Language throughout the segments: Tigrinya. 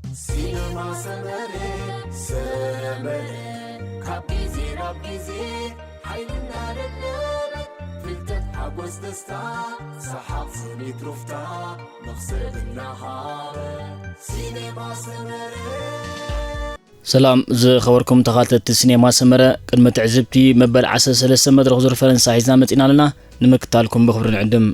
ሲነማ ሰመረ ሰመረ ካብ ግዜ ናብ ግዜ ሓይልና ለመደ ፍልጠት ሓጎስ ደስታ ሰሓቕ ስኒት ሩፍታ መኽሰብ እናሃበ ሲነማ ሰመረ ሰላም ዝኸበርኩም ተኻተልቲ ሲኔማ ሰመረ፣ ቅድሚ ትዕዝብቲ መበል ዓሰርተ ሰለስተ መድረኽ ዙር ፈረንሳ ሒዝና መጺና ኣለና። ንምክታልኩም ብኽብሪ ንዕድም።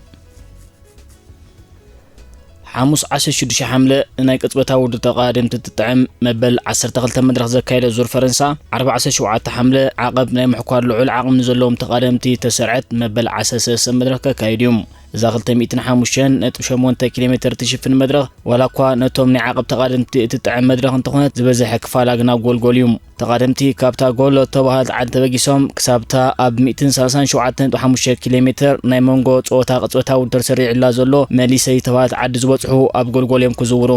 ሓሙስ ዓሰርተ ሽዱሽተ ሓምለ ናይ ቅጽበታዊ ውድድር ተቓደምቲ ትጥዕም መበል ዓሰርተ ክልተ መድረኽ ዘካየደ ዙር ፈረንሳ፣ ዓርቢ ዓሰርተ ሸውዓተ ሓምለ ዓቐብ ናይ ምሕኳር ልዑል ዓቕሚ ንዘለዎም ተቓደምቲ ተሰርዐት መበል ዓሰርተ ሰለስተ መድረኽ ከካይድ እዩ። እዛ ክልተ ሚእትን ሓሙሽተን ነጥቢ ሸሞንተ ኪሎ ሜትር ትሽፍን መድረኽ ዋላ እኳ ነቶም ናይ ዓቐብ ተቓደምቲ እትጥዕም መድረኽ እንተኾነት ዝበዝሐ ክፋላ ግና ጎልጎል እዩ። ተቓደምቲ ካብታ ጎሎ እተባህለት ዓዲ ተበጊሶም ክሳብታ ኣብ ሚእትን ሰላሳን ሸውዓተን ነጥቢ ሓሙሽተ ኪሎ ሜትር ናይ መንጎ ጸወታ ቅጽበታዊ ውድድር ሰሪዕላ ዘሎ መሊሰይ ዝተባህለት ዓዲ ዝበጽሑ ኣብ ጎልጎል እዮም ክዝውሩ።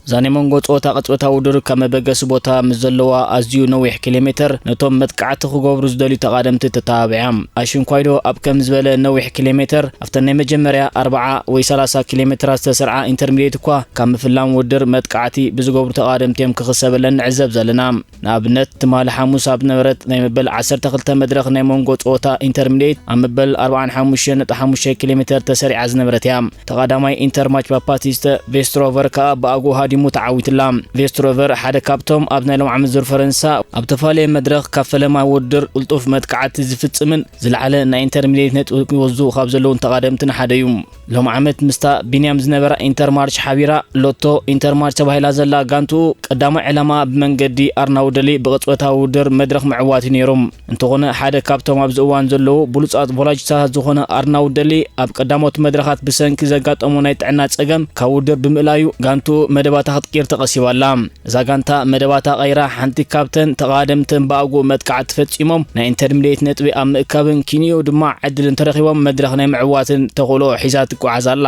እዛ ናይ መንጎ ጸወታ ቅጽበታዊ ውድድር ካብ መበገሲ ቦታ ምስ ዘለዋ ኣዝዩ ነዊሕ ኪሎ ሜትር ነቶም መጥቃዕቲ ክገብሩ ዝደልዩ ተቓደምቲ ተተባብዓ። ኣሽንኳይዶ ኣብ ከም ዝበለ ነዊሕ ኪሎ ሜትር ኣብተን ናይ መጀመርያ ኣርብዓ ወይ ሰላሳ ኪሎ ሜትራት ዝተሰርዓ ኢንተርሚድየት እኳ ካብ ምፍላም ውድድር መጥቃዕቲ ብዝገብሩ ተቓደምቲ እዮም ክኽሰበለን ንዕዘብ ዘለና። ንኣብነት ትማሊ ሓሙስ ኣብ ነበረት ናይ መበል ዓሰርተ ክልተ መድረኽ ናይ መንጎ ጸወታ ኢንተርሚድየት ኣብ መበል ኣርብዓን ሓሙሽተን ነጥቢ ሓሙሽተ ኪሎ ሜትር ተሰሪዓ ዝነበረት እያ። ተቓዳማይ ኢንተርማች ባፓቲስተ ቬስትሮቨር ከኣ ብኣግኡ ሃዲሙ ተዓዊትላ። ቬስትሮቨር ሓደ ካብቶም ኣብ ናይ ሎም ዓመት ዙር ፈረንሳ ኣብ ተፋለየ መድረኽ ካብ ፈለማ ውድድር ቅልጡፍ መጥቃዕቲ ዝፍጽምን ዝለዓለ ናይ ኢንተርሚድየት ነጥቢ ክወዙ ካብ ዘለውን ተቓደምትን ሓደ እዩ። ሎም ዓመት ምስታ ቢንያም ዝነበራ ኢንተርማርች ሓቢራ ሎቶ ኢንተርማርች ተባሂላ ዘላ ጋንትኡ ቀዳማይ ዕላማ ብመንገዲ ኣርናውደሊ ብቕጽበታዊ ውድድር መድረኽ ምዕዋት እዩ ነይሩ። እንተኾነ ሓደ ካብቶም ኣብዚ እዋን ዘለዉ ብሉጻት ቮላጅታት ዝኾነ ኣርናውደሊ ኣብ ቀዳሞት መድረኻት ብሰንኪ ዘጋጠሞ ናይ ጥዕና ጸገም ካብ ውድድር ብምእላዩ ጋንትኡ መደባታ ክትቅይር ተቐሲባ ኣላ። እዛ ጋንታ መደባታ ቀይራ ሓንቲ ካብተን ተቓደምተን ብኣግኡ መጥቃዕቲ ፈጺሞም ናይ ኢንተርሚድየት ነጥቢ ኣብ ምእካብን ኪንኡ ድማ ዕድል እንተረኺቦም መድረኽ ናይ ምዕዋትን ተኽእሎ ሒዛ ትጓዓዝ ኣላ።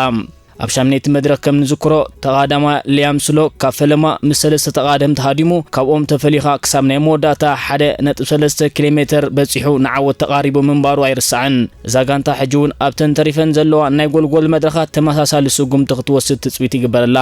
ኣብ ሻምነይቲ መድረኽ ከም ንዝክሮ ተቓዳማ ሊያም ስሎ ካብ ፈለማ ምስ ሰለስተ ተቓደምቲ ሃዲሙ ካብኦም ተፈሊኻ ክሳብ ናይ መወዳእታ ሓደ ነጥቢ ሰለስተ ኪሎ ሜትር በጺሑ ንዓወት ተቓሪቡ ምንባሩ ኣይርሳዕን። እዛ ጋንታ ሕጂ እውን ኣብተን ተሪፈን ዘለዋ ናይ ጎልጎል መድረኻት ተመሳሳሊ ስጉምቲ ክትወስድ ትጽቢት ይግበረላ።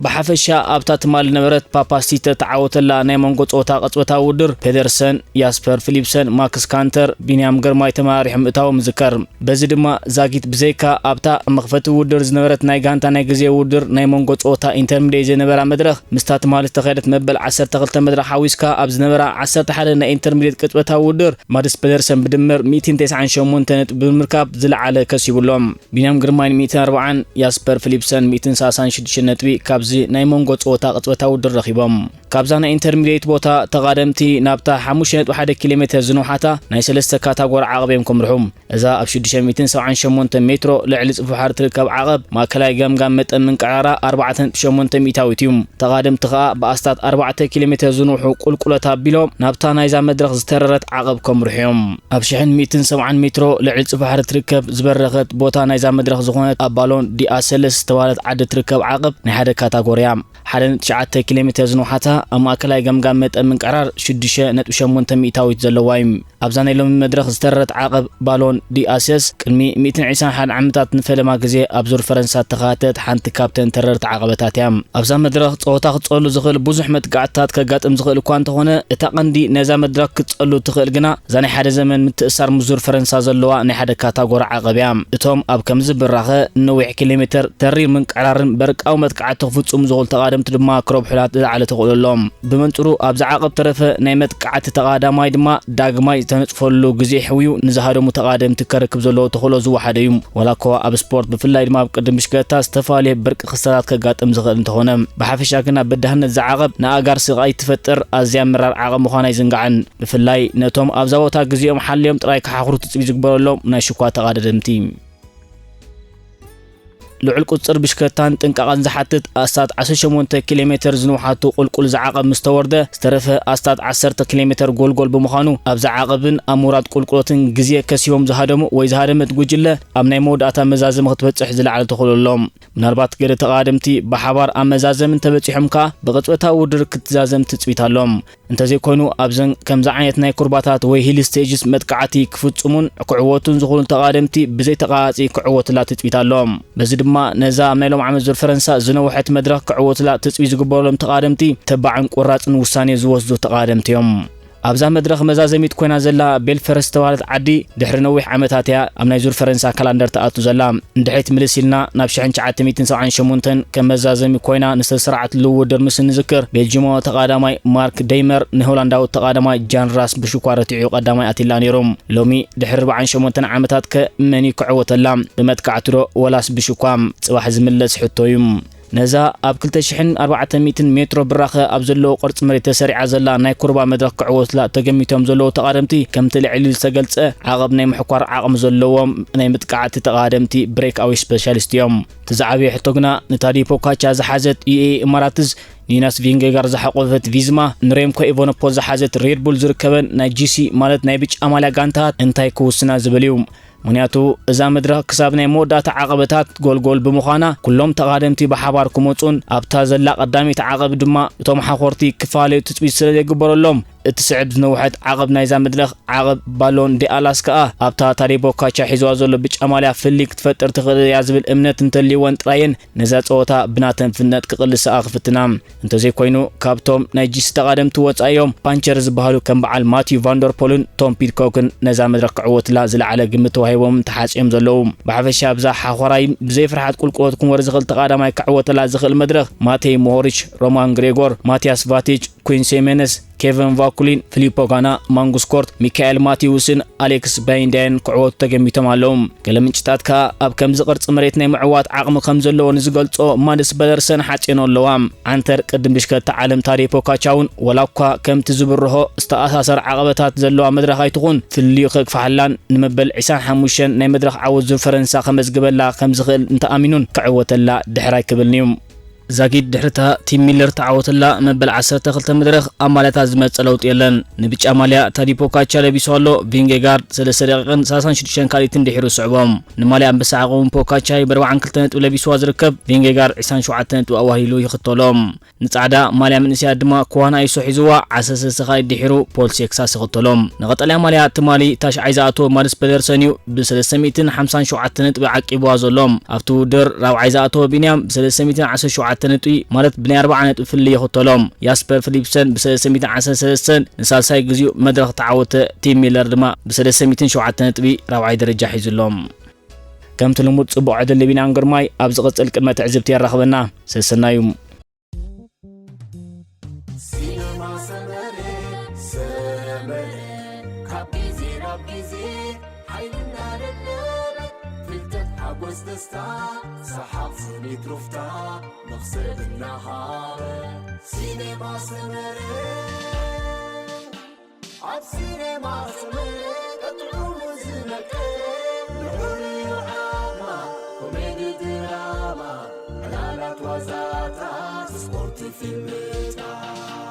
ብሓፈሻ ኣብታ ትማሊ ነበረት ፓፓስቲ ተተዓወተላ ናይ መንጎ ጸወታ ቅጽበታዊ ውድድር ፔደርሰን፣ ያስፐር ፊሊፕሰን፣ ማክስ ካንተር፣ ቢንያም ግርማይ ተመራሪሖም ምእታዎም ይዝከር። በዚ ድማ ዛጊት ብዘይካ ኣብታ ኣብ መኽፈቲ ውድድር ዝነበረት ናይ ጋንታ ናይ ግዜ ውድድር ናይ መንጎ ጸወታ ኢንተርሚድየት ዝነበራ መድረኽ ምስታ ትማሊ ዝተኻየደት መበል ዓሰርተ ክልተ መድረኽ ሓዊስካ ኣብ ዝነበራ ዓሰርተ ሓደ ናይ ኢንተርሚድየት ቅጽበታዊ ውድድር ማድስ ፔደርሰን ብድምር ሚእትን ተስዓን ሸሞንተ ነጥቢ ብምርካብ ዝለዓለ ከሲቡሎም። ቢንያም ግርማይ ሚእትን ኣርብዓን፣ ያስፐር ፊሊፕሰን ሚእትን ሰላሳን ሽዱሽተ ነጥቢ ካብዚ ናይ መንጎ ጸወታ ቅጽበታዊ ውድድር ረኺቦም። ካብዛ ናይ ኢንተርሚድየት ቦታ ተቓደምቲ ናብታ ሓሙሽተ ነጥቢ ሓደ ኪሎ ሜትር ዝንውሓታ ናይ ሰለስተ ካታጎሪ ዓቐብ እዮም ከምርሑ። እዛ ኣብ ሽዱሽተ ሚእትን ሰብዓን ሸሞንተ ሜትሮ ልዕሊ ጽፉሕ ሃርት ርከብ ዓቐብ ማእከላይ ገምጋም መጠን ምንቅዕራራ ኣርባዕተ ነጥቢ ሸሞንተ ሚእታዊት እዩ። ተቓደምቲ ከኣ ብኣስታት ኣርባዕተ ኪሎ ሜትር ዝንውሑ ቁልቁለት ኣቢሎም ናብታ ናይዛ መድረኽ ዝተረረት ዓቐብ ከምርሑ እዮም። ኣብ ሽሕን ሚእትን ሰብዓን ሜትሮ ልዕሊ ጽፉሕ ሃርት ርከብ ዝበረኸት ቦታ ናይዛ መድረኽ ዝኾነት ኣብ ባሎን ዲ ኣሰለስ ዝተባህለት ዓዲ ትርከብ ዓቐብ ናይ ሓደ ካታጎሪ እያ። ሓደ ነጥቢ ትሽዓተ ኪሎ ሜትር ዝንውሓታ ኣብ ማእከላይ ገምጋም መጠን ምንቅዕራር ሽዱሽተ ነጥቢ ሸሞንተ ሚእታዊት ዘለዋ እዩ። ኣብዛ ናይ ሎሚ መድረኽ ዝተረረት ዓቐብ ባሎን ዲ ኣስየስ ቅድሚ ሚእትን ዕስራን ሓደን ዓመታት ንፈለማ ግዜ ኣብ ዙር ፈረንሳ እተኻተተት ሓንቲ ካብተን ተረርቲ ዓቐበታት እያ። ኣብዛ መድረኽ ጸወታ ክጸሉ ዝኽእል ብዙሕ መጥቃዕትታት ከጋጥም ዝኽእል እኳ እንተኾነ፣ እታ ቀንዲ ነዛ መድረኽ ክትጸሉ እትኽእል ግና እዛ ናይ ሓደ ዘመን ምትእስሳር ምስ ዙር ፈረንሳ ዘለዋ ናይ ሓደ ካታጎሪ ዓቐብ እያ። እቶም ኣብ ከምዚ ብራኸ ነዊሕ ኪሎ ሜተር ተሪር ምንቅዕራርን በርቃዊ መጥቃዕቲ ክፍጽሙ ዝኽእሉ ተቓደምቲ ድማ ክረብሑላ ዝለዓለ ተኽእሎ ኣለዎም። ብመንጽሩ ኣብዚ ዓቐብ ተረፈ ናይ መጥቃዕቲ ተቓዳማይ ድማ ዳግማይ ዝተነጽፈሉ ግዜ ሕውዩ ንዝሃደሙ ተቓደምቲ ከርክብ ዘለዎ ተኽእሎ ዝወሓደ እዩ። ዋላ እኳ ኣብ ስፖርት ብፍላይ ድማ ኣብ ቅድም ብሽክለታ ዝተፈላለየ ብርቂ ክስተታት ከጋጥም ዝኽእል እንተኾነ፣ ብሓፈሻ ግና በዳህነት ዝዓቐብ ንኣጋር ስቓይ ትፈጥር ኣዝያ መራር ዓቐብ ምዃና ኣይዝንጋዕን። ብፍላይ ነቶም ኣብዛ ቦታ ግዜኦም ሓልዮም ጥራይ ክሓኽሩ ትጽቢት ዝግበረሎም ናይ ሽኳ ተቓደምቲ። ልዑል ቁጽር ብሽክለታን ጥንቃቐን ዝሓትት ኣስታት ዓሰርተ ሸሞንተ ኪሎ ሜተር ዝንውሓቱ ቁልቁል ዝዓቐብ ምስ ተወርደ፣ ዝተረፈ ኣስታት ዓሰርተ ኪሎ ሜተር ጎልጎል ብምዃኑ፣ ኣብዚ ዓቐብን ኣብ ምውራድ ቁልቁለትን ግዜ ከሲቦም ዝሃደሙ ወይ ዝሃደመት ጉጅለ ኣብ ናይ መወዳእታ መዛዘሚ ክትበጽሕ ዝለዓለ ተኽእሎ ኣሎ። ምናልባት ገለ ተቓደምቲ ብሓባር ኣብ መዛዘሚ እንተበጺሖም ከኣ ብቕጽበታዊ ውድድር ክትዛዘም ትጽቢት ኣሎ። እንተዘይኮይኑ ኣብዘን ከምዚ ዓይነት ናይ ኩርባታት ወይ ሂል ስቴጅስ መጥቃዕቲ ክፍጽሙን ክዕወቱን ዝኽእሉ ተቓደምቲ ብዘይ ተቓራጺ ክዕወቱላ ትጽቢት ኣሎ። በዚ ድማ ነዛ ኣብ ናይ ሎም ዓመት ዙር ፈረንሳ ዝነውሐት መድረኽ ክዕወቱላ ትጽቢት ዝግበረሎም ተቓደምቲ ተባዕን ቆራጽን ውሳኔ ዝወስዱ ተቓደምቲ እዮም። ኣብዛ መድረኽ መዛዘሚት ኮይና ዘላ ቤልፈረስ ዝተባህለት ዓዲ ድሕሪ ነዊሕ ዓመታት እያ ኣብ ናይ ዙር ፈረንሳ ካላንደር ትኣቱ ዘላ። እንድሕሪት ምልስ ኢልና ናብ ሽሕን ትሽዓተ ሚእትን ሰብዓን ሸሞንተን ከም መዛዘሚ ኮይና ንዝተሰርዓትሉ ውድድር ምስ እንዝክር፣ ቤልጂማዊ ተቓዳማይ ማርክ ደይመር ንሆላንዳዊ ተቓዳማይ ጃን ራስ ብሽኳ ረቲዑ ቀዳማይ ኣትዩላ ነይሩ። ሎሚ ድሕሪ ኣርባዓን ሸሞንተን ዓመታት ከ መን እዩ ክዕወተላ? ብመጥቃዕቲ ዶ ወላስ ብሽኳ? ጽባሕ ዝምለስ ሕቶ እዩ። ነዛ ኣብ ክልተ ሽሕን ኣርባዕተ ሚእትን ሜትሮ ብራኸ ኣብ ዘለዎ ቅርጺ መሬት ተሰሪዓ ዘላ ናይ ኩርባ መድረኽ ክዕወቱላ ተገሚቶም ዘለዉ ተቓደምቲ፣ ከምቲ ልዕል ኢሉ ዝተገልጸ ዓቐብ ናይ ምሕኳር ዓቕሚ ዘለዎም ናይ መጥቃዕቲ ተቓደምቲ ብሬክኣዌይ ስፔሻሊስት እዮም። እቲ ዝዓበየ ሕቶ ግና ንታዲ ፖካቻ ዝሓዘት ዩኤኢ ኢማራትስ፣ ኒናስ ቪንጌጋር ዝሓቆፈት ቪዝማ፣ ንሬምኮ ኢቫኖፖል ዝሓዘት ሬድቡል ዝርከበን ናይ ጂሲ ማለት ናይ ብጫ ማልያ ጋንታታት እንታይ ክውስና ዝብል እዩ። ምኽንያቱ እዛ መድረኽ ክሳብ ናይ መወዳእታ ዓቐበታት ጎልጎል ብምዃና፣ ኩሎም ተቓደምቲ ብሓባር ክመጹን ኣብታ ዘላ ቀዳመይቲ ዓቐብ ድማ እቶም ሓኾርቲ ክፈላለዩ ትጽቢት ስለ ዘይግበረሎም፣ እትስዕብ ዝነውሐት ዓቐብ ናይዛ መድረኽ ዓቐብ ባሎን ዲ ኣላስ ከኣ ኣብታ ታዴ ፖጋቻ ሒዝዋ ዘሎ ብጫ ማልያ ፍልልይ ክትፈጥር ትኽእል እያ ዝብል እምነት እንተልይወን ጥራየን ነዛ ጸወታ ብናተን ፍጥነት ክቕልስኣ ክፍትና። እንተዘይኮይኑ፣ ካብቶም ናይ ጂሲ ተቓደምቲ ወጻኢ እዮም ፓንቸር ዝበሃሉ ከም በዓል ማቲዩ ቫንደርፖልን ቶም ፒድኮክን ነዛ መድረኽ ክዕወትላ ዝለዓለ ግምት ተዋሂቦም ተሓጽዮም ዘለዉ። ብሓፈሻ ኣብዛ ሓኾራይ ብዘይ ፍርሓት ቁልቁለት ክወርድ ዝኽእል ተቓዳማይ ክዕወተላ ዝኽእል መድረኽ ማቴይ ሞሆሪች፣ ሮማን ግሬጎር፣ ማቲያስ ቫቲች፣ ኩን ሴሜነስ፣ ኬቨን ቫኩሊን፣ ፊሊፖ ጋና፣ ማንጉስ ኮርት፣ ሚካኤል ማቲውስን ኣሌክስ ባይንዳየን ክዕወቱ ተገሚቶም ኣለዉ። ገለ ምንጭታት ከኣ ኣብ ከምዚ ቅርጺ መሬት ናይ ምዕዋት ዓቕሚ ከም ዘለዎ ንዝገልጾ ማድስ በደርሰን ሓጽየንኦ ኣለዋ። ዓንተር ቅድም ብሽከታ ዓለም ታዴ ፖጋቻ እውን፣ ወላ እኳ ከምቲ ዝብርሆ ዝተኣሳሰር ዓቐበታት ዘለዋ መድረኽ ኣይትኹን፣ ፍልልዩ ከግፍሓላን ንመበል ዕስራን ሓሙሽተን ናይ መድረኽ ዓወት ዙር ፈረንሳ ከመዝግበላ ከም ዝኽእል እንተኣሚኑን ክዕወተላ ድሕር ኣይክብልን'ዩ። ዛጊድ ድሕሪታ ቲም ሚለር ተዓወተላ መበል ዓሰርተ ክልተ መድረኽ ኣብ ማልያታት ዝመጸ ለውጢ የለን። ንብጫ ማልያ ታዲ ፖጋቻ ለቢሱ ኣሎ፣ ቪንጌጋርድ ሰለስተ ደቂቕን ሰላሳን ሽዱሽተን ካልኢትን ድሒሩ ስዕቦም። ንማልያ ኣንበሳ ዓቐቡን ፖጋቻ ብኣርባዓን ክልተ ነጥቢ ለቢስዋ ዝርከብ ቪንጌጋርድ ዕስራን ሸውዓተን ነጥቢ ኣዋሂሉ ይኽተሎ። ንጻዕዳ ማልያ መንእሰያት ድማ ክዋና ኢሶ ሒዝዋ ዓሰርተ ሰለስተ ካልኢት ድሒሩ ፖል ሴክሳስ ይኽተሎ። ንቐጠልያ ማልያ ትማሊ ታሽዓይ ዝኣተወ ማድስ ፔደርሰን እዩ ብሰለስተ ሚእትን ሓምሳን ሸውዓተን ነጥቢ ዓቂብዋ ዘሎ። ኣብቲ ውድድር ራብዓይ ዝኣተወ ቢንያም ብሰለስተ ሚእትን ዓሰርተ ሸውዓተ ነጥቢ ማለት ብናይ ኣርብዓ ነጥቢ ፍልልይ ይኽተሎ። ያስፐር ፊሊፕሰን ብሰለስተ ሚእትን ዓሰርተ ሰለስተን ንሳልሳይ ግዜኡ መድረኽ ተዓወተ። ቲም ሚለር ድማ ብሰለስተ ሚእትን ሸውዓተ ነጥቢ ራብዓይ ደረጃ ሒዙ ኣሎ። ከምቲ ልሙድ ጽቡቕ ዕድል ንቢንያም ግርማይ ኣብ ዝቕጽል ቅድመ ትዕዝብቲ የራኽበና። ሰሰናዩ። ሲነማ ሰመረ፣ ሰመረ፣ ካብ ግዜ ናብ ግዜ ሓይሊ እናደለበ፣ ፍልጠት፣ ሓጎስ፣ ደስታ፣ ሰሓቕ፣ ስኒት፣ ሩፍታ፣ መኽሰብ እናሃበ። ሲነማ ሰመረ፣ ኣብ ሲነማ ሰመረ ጥዑሙ ዝመቀ፣ ልዑል ዓማ፣ ኮሜዲ፣ ድራማ፣ ዕላላት፣ ዋዛታት፣ ስፖርት፣ ፊልምታት።